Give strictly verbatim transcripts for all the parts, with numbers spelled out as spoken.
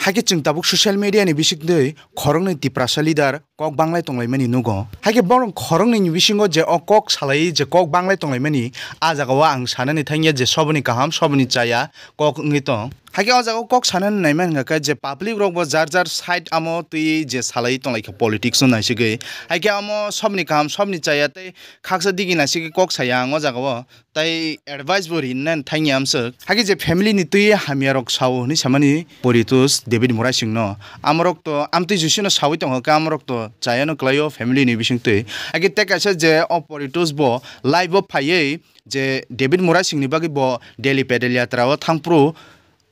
Haikhe chwng tabuk social media ni bisingtwi khoroknwi Tiprasa leader kok banglai tonglaimani nugo. Haikhe borok khoroknwi ni bisingo je o kok salai je kok banglai tonglaimani, a jagao ang sanani thangya je soboni kaham soboni chaya kok wngwi tong. Haikhe o jagao kok sanani naimani hwnkha khe je public rok bo jar jar side amo twi je salai tonglaikha politics no naisigwi. Haikhe amo soboni kaham soboni chaya tei khaksa digi naisigwi kok saya ang o jagao. Tai advice bo rinani thangya amswk. Haikhe je family ni twi hamya rok sao hwnwi samani Poritus David Murasing no. Amorok to amtwi jusino sawi tongkha khe amorok to chayano kwlaio family ni bisingtwi. Haikhe tei kaisa je o Poritus bo live o phaiwi je David Murasing ni bagwi bo Delhi pedal yatra o thangphuru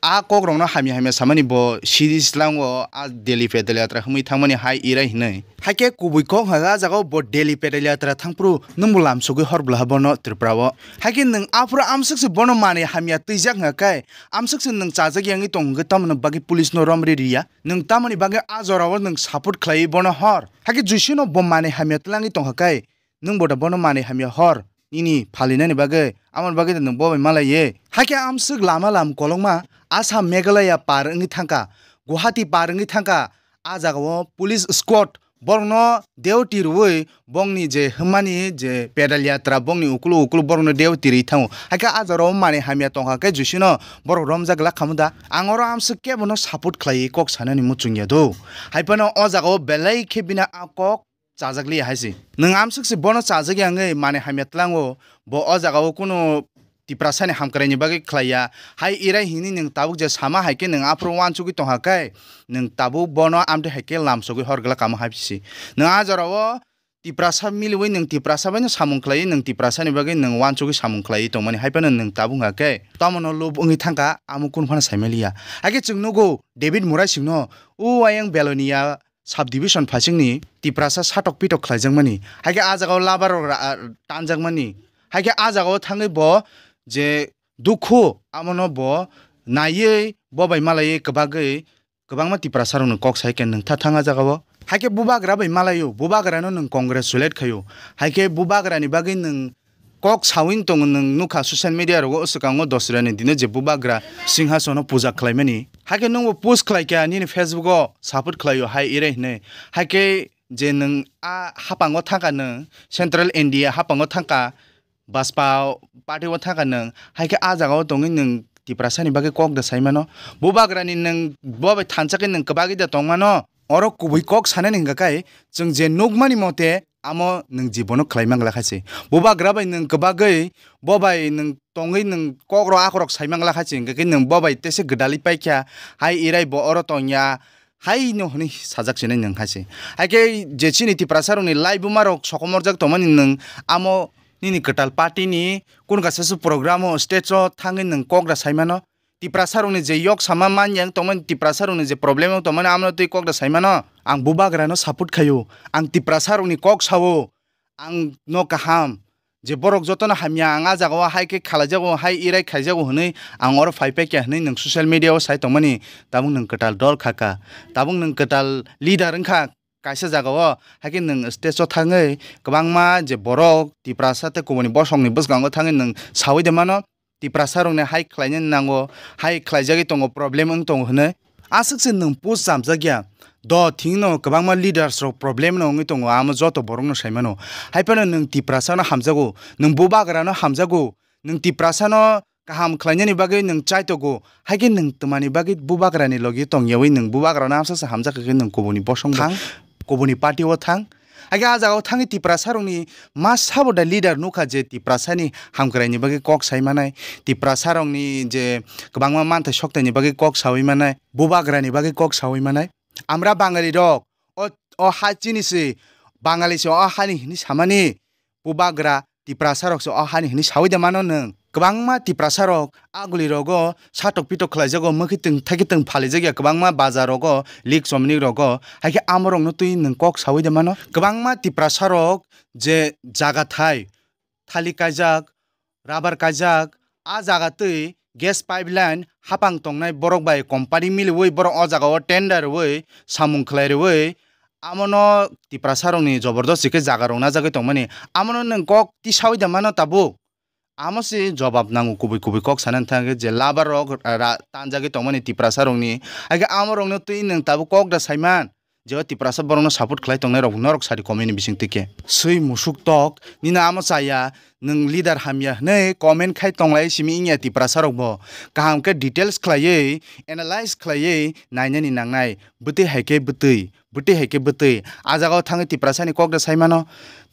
a kok rokno hamya hamya samani bo sidi slango a Delhi pedal yatra hwnwi thangmani hai irai hinwi. Haikhe kubui kok hwnka a jagao bo Delhi pedal yatra thangphuru nwngbo lamsogwi hor bwlaha bono Tripura o. Haikhe nwng aphuru amswkse bono manwi hamya twijak hwnka khe amswkse nwng chajak yangwi tong hwnkhe tamoni bagwi police no romri riya? Nwng tamoni bagwi a jorao nwng support khlaiwi bono hor? Haikhe jusino bo manwi hamya twlangwi tongkha khe nwng bo da bono manwi hamya hor nini phalinani bagwi, amoni bagwi da nwng bo bai malaiye. Haikhe amswk lama lam kolokma Assam Meghalaya par wngwi thangkha, Guwahati par wngwi thangkha, a jagao police squad borokno dewti rwui bongni je hwnmani je pedal yatra bongni ukulu ukulu borokno dewti rwi thango. Haikhe a jorao manwi hamya tongkha khe jusino borok romjak glak khamu da? Ang oro amswk kebono support khlaiwi kok sanani muchungya do. Haiphano o jagao belai khe bini a kok chajak liya hai se. Nwng amswk se bono chajak ya wngwi manwi hamya tlango, bo o jagao kunu Tiprasani hamkraini bagwi khlaiya. Hai irai hini nwng tabuk je sama hai khe nwng aphuru uansugwi tongkha khe, nwng tabuk bono amtwi hai khe lamsogwi hor glak kamo hai se. Nwng a jorao Tiprasa miliwi nwng Tiprasa baino samung khlaiwi nwng Tiprasani bagwi nwng uansugwi samung khlaiwi tongmani hai phano nwng tabuk wngkha khe, tamono lob wngwi thangkha amo kunu phano saimaliya. Hai khe chwng nugo David Murai singno o ayang Belonia sub division phasingni Tiprasa satok pitok khlaijakmani, hai khe a jagao labar rok ra-, tanjakmani, hai khe a jagao thangwi bo je dukhu, amono bo naiwi bo bai malaiwi kwbagwi kwbangma Tiprasa rokno kok sai khe nwng tha thang a jagao. Hai khe bubagra bai malaio, bubagrano nwng congratulate khaio, hai khe bubagrani bagwi nwng kok sawi tongo, nwng nukha social media rogo swkango Dosrani dino je bubagra singhasono puja khlaimani. Hai khe nwngbo post khlai kha nini Facebook o support khlaio hai irai hinwi. Hai khe je nwng a hapango thangkha, nwng Central India hapango thangkha, Baspa party o thangkha nwng, hai khe a jagao tongwi nwng Tiprasani bagwi kok da saimano. Bubagrani nwng bo bai thansa khe nwng kwbagwi da tongmano. Oro kubui kok sanani hwnkha khe, chwng je nukmani mote amo nwng jibono khlai mangla kha se. Bubagra bai nwng kwbagwi, bo bai nwng tongwi nwng kokrok akorok sai mangla kha se, hwnkha khe nwng bo bai tese gwdalwi paikha, hai irai bo oro tongya, haino hwnwi sajak sinai nwng hai se. Hai khe je chini Tiprasa rokni laibuma rok sokomorjak tongmani nwng amo nini kwtal party ni kun kaisa se program o stage o thangwi nwng kok da saimano. Tiprasa rokni je yok sama manya wng tongmani, Tiprasa rokni je problem wng tongmani, amno twi kok da saimano. Ang bubagrano support khaio, ang Tiprasa rokni kok sao, ang no kaham je borok jotono hamya ang a jagao hai khe khalaijago, hai irai khaijago hwnwi ang oro phai paikha hwnwi nwng social media o sai tongmani. Tabuk nwng kwtal dol khaka, tabuk nwng kwtal leader wngkha kaisa jagao, hai khe nwng stage o thangwi kwbangma je borok Tiprasa tei kubuni bosongni bwskango thangwi nwng sawi de mano. Tiprasa rokni hai khlainani nango, hai khlaijagwi tongo, problem wng tongo hwnwi. Aswk se nwng post chamjak ya. Do thwngno kwbangma leaders rok problem no wngwi tongo, amo joto borok no sai mano. Hai phano nwng Tiprasa no hamjago, nwng bubagra no hamjago, nwng Tiprasa no kaham khlainani bagwi nwng chaitogo, hai khe nwng twmani bagwi bubagra ni logi tongyawi nwng bubagra no amsa se hamjak khe nwng kubuni bosong thang, kubuni party o thang. Hakhe a jagao thangwi Tiprasa rokni ma sabo da leader nukha je Tiprasani hamkraini bagwi kok sai manai, Tiprasa rokni je kwbangma manthai soktaini bagwi kok sawi manai, bubagrani bagwi kok sawi manai. Amra Bangali rok o, o ha chini se, Bangali se o hani hini samani, bubagra Tiprasa rok se o hani hini sawi da mano nwng. Kwbangma Tiprasa rok aguli rogo satok pitok khlaijago, mwkhitwng thaikitwng phalijak ya, kwbangma bazar rogo, lik chomni rogo, hai khe amo rokno twi nwng kok sawi de mano. Kwbangma Tiprasa rok je jaga thai, thali kaijak, rubber kaijak, a jaga twi gas pipeline hapang tongnai borok bai company miliwi borok o jaga o tender rwui samung khlai rwui, amono Tiprasa rokni jobordosti khe jaga rok najagwi tongmani, amono nwng kok tisawi da mano tabuk. Amo se jobab nango kubui kubui kok sana thang je labar rok ra tanjagwi tongmani Tiprasa rokni. Haikhe amo rokno twi nwng tabuk kok da saiman. Je o Tiprasa borokno support khlai tongnai rok norok sadi comment ni bising twi khe. Swi musuk tok, nini amo chaya, nwng leader hamya hwnwi comment khai tonglai simi wngya Tiprasa rokbo. Kaham khe details khlaiwi, analyze khlaiwi nainani nangnai. Bwtwi hai khe bwtwi, bwtwi hai khe bwtwi. A jagao thangwi Tiprasani kok da sai mano.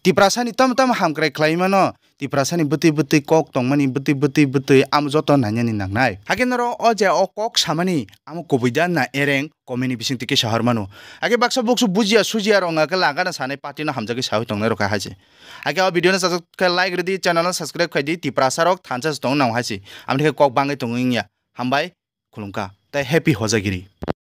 Tiprasani tamo tamo hamkrai khlai mano. Tiprasani bwtwi bwtwi kok tongmani, bwtwi bwtwi bwtwi amo joto nainani nangnai. Hakhe norok o je o kok samani amo kubui da na ereng comment ni bising twi khe sahar mano. Hakhe baksa buksu bujiya sujiya rok wngkha khe lagana sanai party no hamjagwi sawi tongnai rok hai se. Hakhe o video no sajak khe like rwdi, channel no subscribe khaidi, Tiprasa rok thansa se tong nang hai se. Amoni khe kok bangwi tongwi wngya. Hambai, khulumkha. Tai happy Hojagiri.